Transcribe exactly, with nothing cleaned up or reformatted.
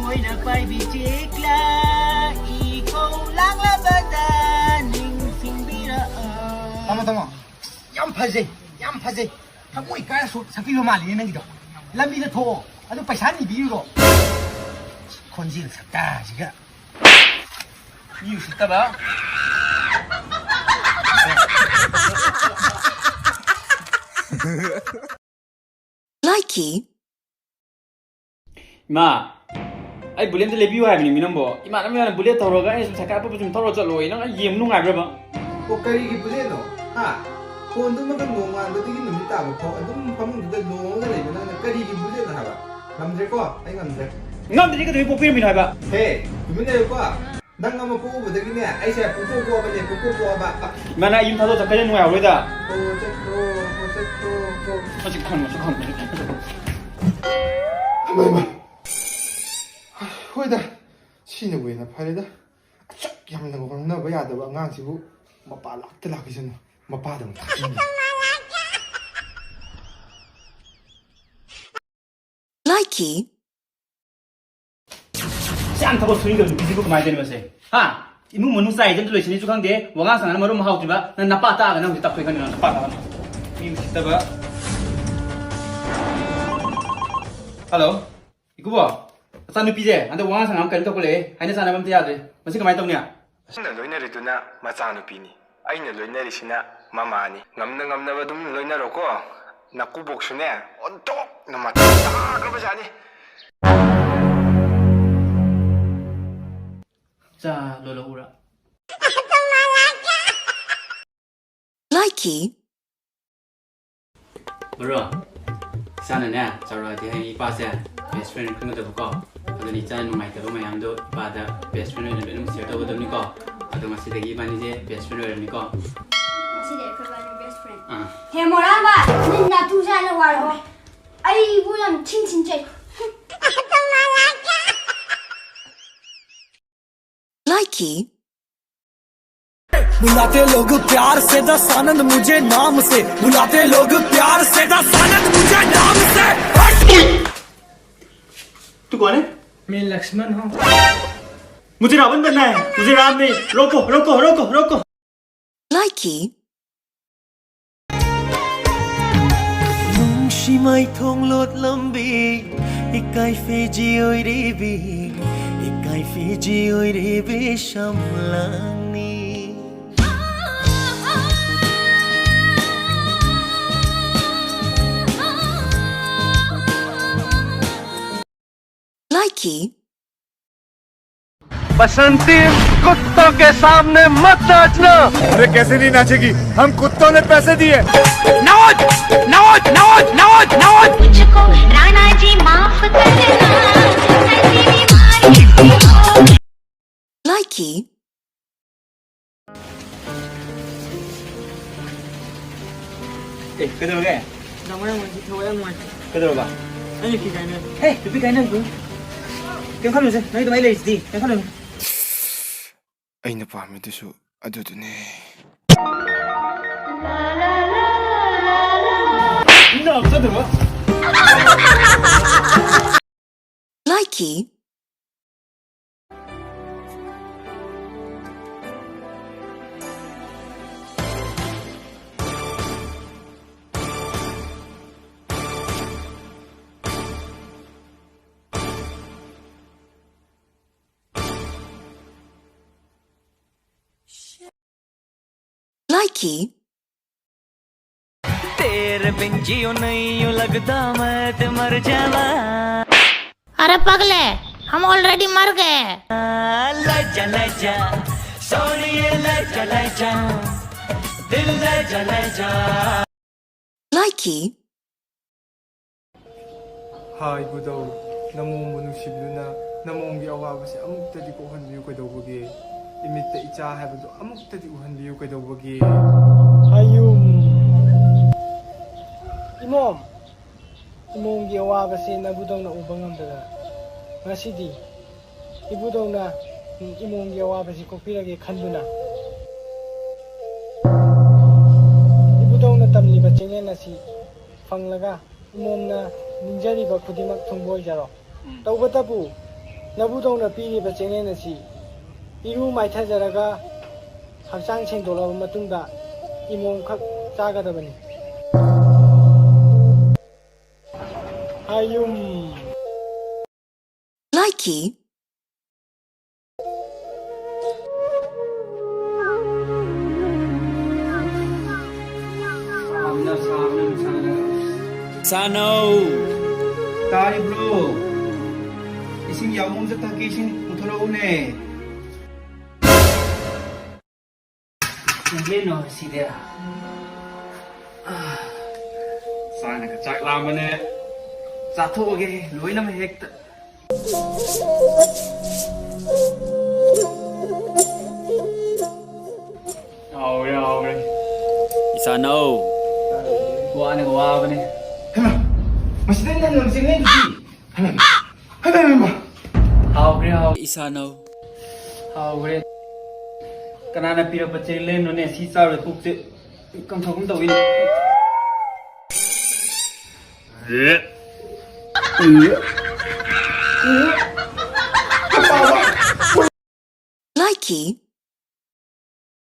ꯑꯣꯏꯅ ꯄꯥꯏꯕꯤ ꯆꯦꯛꯂꯥ, ꯏ ꯀꯧ ꯂꯥꯛꯂꯕꯗ ꯅꯤꯡꯁꯤꯡꯕꯤꯔꯛꯑꯣ꯫ ꯇꯥꯃꯣ, ꯇꯥꯃꯣ, ꯌꯥꯝ ꯐꯖꯩ, ꯌꯥꯝ ꯐꯖꯩ꯫ ꯊꯃꯣꯏ ꯀꯥꯏꯔꯁꯨ ꯁꯛꯄꯤꯕ ꯃꯥꯜꯂꯤꯅꯦ ꯅꯪꯒꯤꯗꯣ꯫ ꯂꯝꯕꯤꯗ ꯊꯣꯛꯑꯣ, ꯑꯗꯨ ꯄꯩꯁꯥ ꯅꯤꯕꯤꯔꯨꯔꯣ꯫ ꯈꯣꯟꯖꯦꯜ ꯁꯛꯇꯥꯁꯤꯒ꯫ ꯃꯤ ꯎꯁꯤꯠꯇꯕ꯫ ꯂꯥꯏꯀꯤ꯫ ꯏꯃꯥ, ꯑꯩ ꯕꯨꯂꯦꯠ ꯑꯝꯇ ꯂꯩꯕꯤꯌꯨ ꯍꯥꯏꯕꯅꯤ ꯃꯤ ꯅꯪꯕꯣ꯫ ꯏꯃꯥꯟꯅꯕ ꯃꯌꯥꯝꯅ ꯕꯨꯂꯦꯠ ꯊꯧꯔꯒ ꯑꯩꯅ ꯁꯨꯝ ꯁꯥꯏꯀꯜ ꯑꯄꯠꯄ ꯁꯨꯝ ꯊꯧꯔ ꯆꯠꯂꯣꯏ꯫ ꯅꯪ ꯑꯩ ꯌꯦꯡꯕ ꯅꯨꯡꯉꯥꯏꯕ꯭ꯔꯕ? ꯑꯣ, ꯀꯔꯤꯒꯤ ꯕꯨꯂꯦꯠꯅꯣ? ꯍꯥ? ꯐꯣꯟꯗꯨꯃꯒ ꯅꯣꯡꯉꯥꯟꯕꯗꯒꯤ ꯅꯨꯃꯤꯠ ꯇꯥꯕ ꯐꯥꯎ ꯑꯗꯨꯝ ꯐꯃꯨꯡꯗꯨꯗ ꯂꯣꯡꯉꯒ ꯂꯩꯕ ꯅꯪꯅ ꯀꯔꯤꯒꯤ ꯕꯨꯂꯦꯠꯅꯣ ꯍꯥꯏꯕ? ꯉꯝꯗ꯭ꯔꯦꯀꯣ, ꯑꯩ ꯉꯝꯗ꯭ꯔꯦ꯫ ꯉꯝꯗ꯭ꯔꯗꯤ ꯀꯩꯗꯧꯕꯩ ꯄꯣꯛꯄꯤꯔꯝꯃꯤꯅꯣ ꯍꯥꯏꯕ? ꯍꯦ, ꯇꯨꯃꯤꯟ ꯂꯩꯌꯨꯀꯣ꯫ ꯅꯪ ꯑꯃ ꯄꯣꯛꯎꯕꯗꯒꯤꯅꯦ, ꯑꯩꯁꯦ ꯄꯨꯡꯄꯣꯛ ꯄꯣꯛꯑꯕꯅꯦ, ꯄꯨꯡꯄꯣꯛ ꯄꯣꯛꯑꯕ꯫ ꯏꯃꯥ, ꯅꯪ ꯌꯨꯝ ꯊꯥꯗꯣꯛ ꯆꯠꯈ꯭ꯔꯗꯤ ꯅꯨꯡꯉꯥꯏꯔꯣꯏꯗ꯫ ꯑꯣ, ꯆꯠꯈ꯭ꯔꯣ, ꯑꯣ, ꯆꯠꯈ꯭ꯔꯣ, ꯑꯣ꯫ ꯍꯧꯖꯤꯛ ꯈꯪꯉꯣ, ꯍꯧꯖꯤꯛ ꯈꯪꯉꯣ꯫ ꯍꯩꯃꯥ, ꯍꯩꯃꯥ꯫ ꯍꯣꯏꯗ, ꯁꯤꯅꯕꯨ ꯍꯦꯟꯅ ꯐꯔꯦꯗ꯫ ꯑꯁꯨꯛ ꯌꯥꯝꯅ ꯉꯥꯡꯅꯕ ꯌꯥꯗꯕ ꯑꯉꯥꯡꯁꯤꯕꯨ ꯃꯄꯥ ꯂꯥꯛꯇ ꯂꯥꯛꯈꯤꯁꯅꯨ꯫ ꯃꯄꯥꯗ ꯑꯃꯨꯛ ꯊꯥꯖꯤꯟꯒꯦ꯫ ꯂꯥꯏꯀꯤ꯫ ꯁꯤ ꯌꯥꯝ ꯊꯕꯛ ꯁꯨꯅꯤꯡꯗꯕ ꯅꯨꯄꯤꯁꯤꯕꯨ ꯀꯃꯥꯏꯅ ꯇꯧꯔꯤꯅꯣ ꯃꯁꯦ? ꯍꯥ? ꯏꯃꯨꯡ ꯃꯅꯨꯡ ꯆꯥꯏꯗ ꯑꯝꯇ ꯂꯣꯏꯁꯤꯟꯅꯤꯁꯨ ꯈꯪꯗꯦ, ꯋꯥꯉꯥꯡ ꯁꯉꯥꯡꯅ ꯃꯔꯣꯟ ꯑꯃ ꯍꯥꯎꯇ꯭ꯔꯤꯕ, ꯅꯪ ꯅꯄꯥ ꯇꯥꯛꯑꯒ ꯅꯪ ꯍꯧꯖꯤꯛ ꯇꯥꯛꯊꯣꯛꯏ ꯈꯪꯉꯤ, ꯅꯪ ꯅꯄꯥ ꯇꯥꯛꯑꯒ꯫ ꯃꯤ ꯎꯁꯤꯠꯇꯕ꯫ ꯍꯜꯂꯣ? ꯏꯀꯨꯕꯣ, ꯅꯆꯥꯅꯨꯄꯤꯁꯦ ꯍꯟꯗꯛ ꯋꯥꯉꯥꯡ ꯁꯉꯥꯡ ꯀꯔꯤꯝ ꯇꯧꯈꯠꯂꯛꯑꯦ, ꯍꯥꯏꯅ ꯆꯥꯅꯕ ꯑꯝꯇ ꯌꯥꯗ꯭ꯔꯦ꯫ ꯃꯁꯤ ꯀꯃꯥꯏꯅ ꯇꯧꯅꯤ? ꯅꯪꯅ ꯂꯣꯏꯅꯔꯤꯗꯨꯅ ꯃꯆꯥꯅꯨꯄꯤꯅꯤ, ꯑꯩꯅ ꯂꯣꯏꯅꯔꯤꯁꯤꯅ ꯃꯃꯥꯅꯤ꯫ ꯉꯝꯅ ꯉꯝꯅꯕ ꯑꯗꯨꯝ ꯂꯣꯏꯅꯔꯣꯀꯣ꯫ ꯅꯀꯨꯕꯣꯛꯁꯨꯅꯦ, ꯑꯣꯟꯊꯣꯛꯅ ꯃꯇꯥ ꯆꯥꯈ꯭ꯔꯕꯖꯥꯠꯅꯤ꯫ ꯆꯥ ꯂꯣꯜꯂꯛꯎꯔꯥ? ꯂꯥꯏꯀꯤ꯫ ꯕ꯭ꯔꯣ, ꯏꯆꯥꯅꯅꯦ, ꯆꯥꯎꯔꯛꯑꯗꯤ ꯍꯌꯦꯡ ꯏꯄꯥꯁꯦ best friend ꯈꯟꯒꯗꯕꯀꯣ꯫ ꯑꯗꯨꯅ ꯏꯆꯥꯅ ꯅꯨꯡꯉꯥꯏꯇꯕ ꯃꯌꯥꯝꯗꯣ ꯏꯄꯥꯗ best friend ꯑꯣꯏꯅ ꯂꯣꯏꯅꯃꯛ share ꯇꯧꯒꯗꯕꯅꯤꯀꯣ꯫ ꯑꯗꯣ ꯉꯁꯤꯗꯒꯤ ꯏꯕꯥꯅꯤꯁꯦ best friend ꯑꯣꯏꯔꯅꯤꯀꯣ꯫ ꯉꯁꯤꯗꯤ ꯑꯩꯈꯣꯏ ꯏꯕꯥꯅꯤ best friend꯫ ꯑꯥ꯫ ꯍꯦ, ꯃꯣꯔꯥꯝꯕ, ꯅꯪ ꯅꯥꯇꯨ ꯆꯥꯅ ꯋꯥꯔꯕꯣ? ꯑꯩꯕꯨ ꯌꯥꯝ ꯊꯤꯟ ꯊꯤꯟ ꯆꯩ꯫ ꯂꯥꯏꯀꯤ꯫ बुलाते लोग प्यार से दस आनंद मुझे नाम से, बुलाते लोग प्यार से दस आनंद मुझे नाम से। हट! तू कौन है? मैं लक्ष्मण हूँ। मुझे रावण बनना है, मुझे राम नहीं। रोको, रोको, रोको, रोको। Likey. ꯅꯨꯡꯁꯤ ꯃꯥꯏꯊꯣꯡ ꯂꯣꯠꯂꯝꯕꯤ, ꯏꯀꯥꯏ ꯐꯤꯖꯤ ꯑꯣꯏꯔꯤꯕꯤ, ꯏꯀꯥꯏ ꯐꯤꯖꯤ ꯑꯣꯏꯔꯤꯕꯤ ꯁꯝꯂꯥꯡꯅꯤ꯫ Likey. बसंती, कुत्तों के सामने मत नाचना। अरे कैसे नहीं नाचेगी, हम कुत्तों ने पैसे दिए। नाच, नाच, नाच, नाच, नाच। मुझको राणा जी माफ करना, ऐसी बीमारी। Likey. ꯑꯦ, ꯀꯩꯗꯧꯔꯒꯦ? ꯅꯃꯥꯏ ꯃꯣꯏꯁꯤ ꯊꯋꯥꯏ ꯌꯥꯝ ꯅꯨꯡꯉꯥꯏꯇꯦ꯫ ꯀꯩꯗꯧꯔꯕ? ꯑꯩꯅ ꯅꯨꯄꯤ ꯀꯥꯏꯅ꯫ ꯍꯦ, ꯅꯨꯄꯤ ꯀꯥꯏꯅꯕꯗꯨ? ꯀꯩꯝ ꯈꯜꯂꯨꯁꯦ, ꯅꯪ ꯑꯗꯨꯃꯥꯏꯅ ꯂꯩꯔꯤꯁꯤꯗꯤ, ꯀꯩꯝ ꯈꯜꯂꯨꯅꯨ꯫ ꯑꯩꯅ ꯄꯥꯝꯃꯤꯗꯨꯁꯨ ꯑꯗꯨꯗꯨꯅꯦ꯫ ꯅꯪ ꯆꯠꯇ꯭ꯔꯕ? Likey. Likey. तेरे बिन जियो नहीं यूं लगदा मैं ते मर जावा। अरे पगले, हम ऑलरेडी मर गए। ले जा, ले जा, सोनिए, ले जा, ले जा, दिल ले जा, ले जा। Likey. ꯍꯥ ꯏꯕꯨꯙꯧ, ꯅꯃꯣꯝꯕꯨ ꯅꯨꯡꯁꯤꯕꯤꯗꯨꯅ ꯅꯃꯣꯝꯒꯤ ꯑꯋꯥꯕꯁꯦ ꯑꯃꯨꯛꯇꯗꯤ ꯀꯣꯛꯍꯟꯕꯤꯌꯨ ꯀꯩꯗꯧꯕꯒꯦ? ꯏꯃꯤꯠꯇ ꯏꯆꯥ ꯍꯥꯏꯕꯗꯨ ꯑꯃꯨꯛꯇꯗꯤ ꯎꯍꯟꯕꯤꯌꯨ ꯀꯩꯗꯧꯕꯒꯦ? ꯍꯥꯏꯌꯨꯝ꯫ ꯏꯃꯣꯝ, ꯏꯃꯣꯝꯒꯤ ꯑꯋꯥꯕꯁꯦ ꯅꯕꯨꯙꯧꯅ ꯎꯕ ꯉꯝꯗꯗꯅ ꯉꯁꯤꯗꯤ ꯏꯕꯨꯙꯧꯅ ꯏꯃꯣꯝꯒꯤ ꯑꯋꯥꯕꯁꯤ ꯀꯣꯛꯄꯤꯔꯒꯦ ꯈꯟꯗꯨꯅ ꯏꯕꯨꯙꯧꯅ ꯇꯝꯂꯤꯕ ꯆꯤꯡꯂꯦꯟ ꯑꯁꯤ ꯐꯪꯂꯒ ꯏꯃꯣꯝꯅ ꯅꯤꯡꯖꯔꯤꯕ ꯈꯨꯗꯤꯡꯃꯛ ꯊꯨꯡꯕ ꯑꯣꯏꯖꯔꯣ꯫ ꯇꯧꯕꯇꯕꯨ ꯅꯕꯨꯗꯧꯅ ꯄꯤꯔꯤꯕ ꯆꯦꯂꯦꯟ ꯑꯁꯤ ꯏꯔꯨ ꯃꯥꯏꯊꯖꯔꯒ ꯍꯛꯆꯥꯡ ꯁꯦꯡꯗꯣꯛꯂꯕ ꯃꯇꯨꯡꯗ ꯏꯃꯣꯝꯈꯛ ꯆꯥꯒꯗꯕꯅꯤ꯫ ꯍꯥꯌꯨꯝ꯫ Likey. ꯁꯥꯅꯧ꯫ ꯇꯥꯔꯤꯕ꯭ꯔꯣ? ꯏꯁꯤꯡ ꯌꯥꯎꯕ ꯑꯝꯇ ꯊꯛꯀꯦ, ꯏꯁꯤꯡ ꯄꯨꯊꯣꯔꯛꯎꯅꯦ꯫ ꯀꯩꯅꯣ ꯁꯤꯗꯤ? ꯆꯥꯅꯒ ꯆꯥꯛ ꯂꯥꯝꯕꯅꯦ꯫ ꯆꯥꯊꯣꯛꯑꯒꯦ ꯂꯣꯏꯅꯃꯛ ꯍꯦꯛꯇ꯫ ꯍꯥꯎꯔꯦ, ꯍꯥꯎꯔꯦ꯫ ꯏꯁꯥꯅꯧ꯫ ꯋꯥꯅꯒ ꯋꯥꯕꯅꯦ꯫ ꯍꯩꯃꯥ, ꯃꯁꯤꯗ ꯅꯪ ꯂꯝꯖꯦꯟ ꯂꯩꯗꯨꯗꯤ? ꯍꯩꯃꯥ, ꯍꯩꯃꯥ, ꯍꯩꯃꯥ꯫ ꯍꯥꯎꯈ꯭ꯔꯦ, ꯍꯥꯎ-, ꯏꯁꯥꯅꯧ꯫ ꯍꯥꯎꯈ꯭ꯔꯦ꯫ ꯀꯅꯥꯅ ꯄꯤꯔꯛꯄ ꯆꯦꯂꯦꯟꯅꯣꯅꯦ? ꯁꯤ ꯆꯥꯔꯨꯔꯦ ꯄꯨꯛꯁꯦ ꯀꯪꯊꯣꯛꯀꯨꯝ ꯇꯧꯋꯤꯅꯦ꯫ Likey.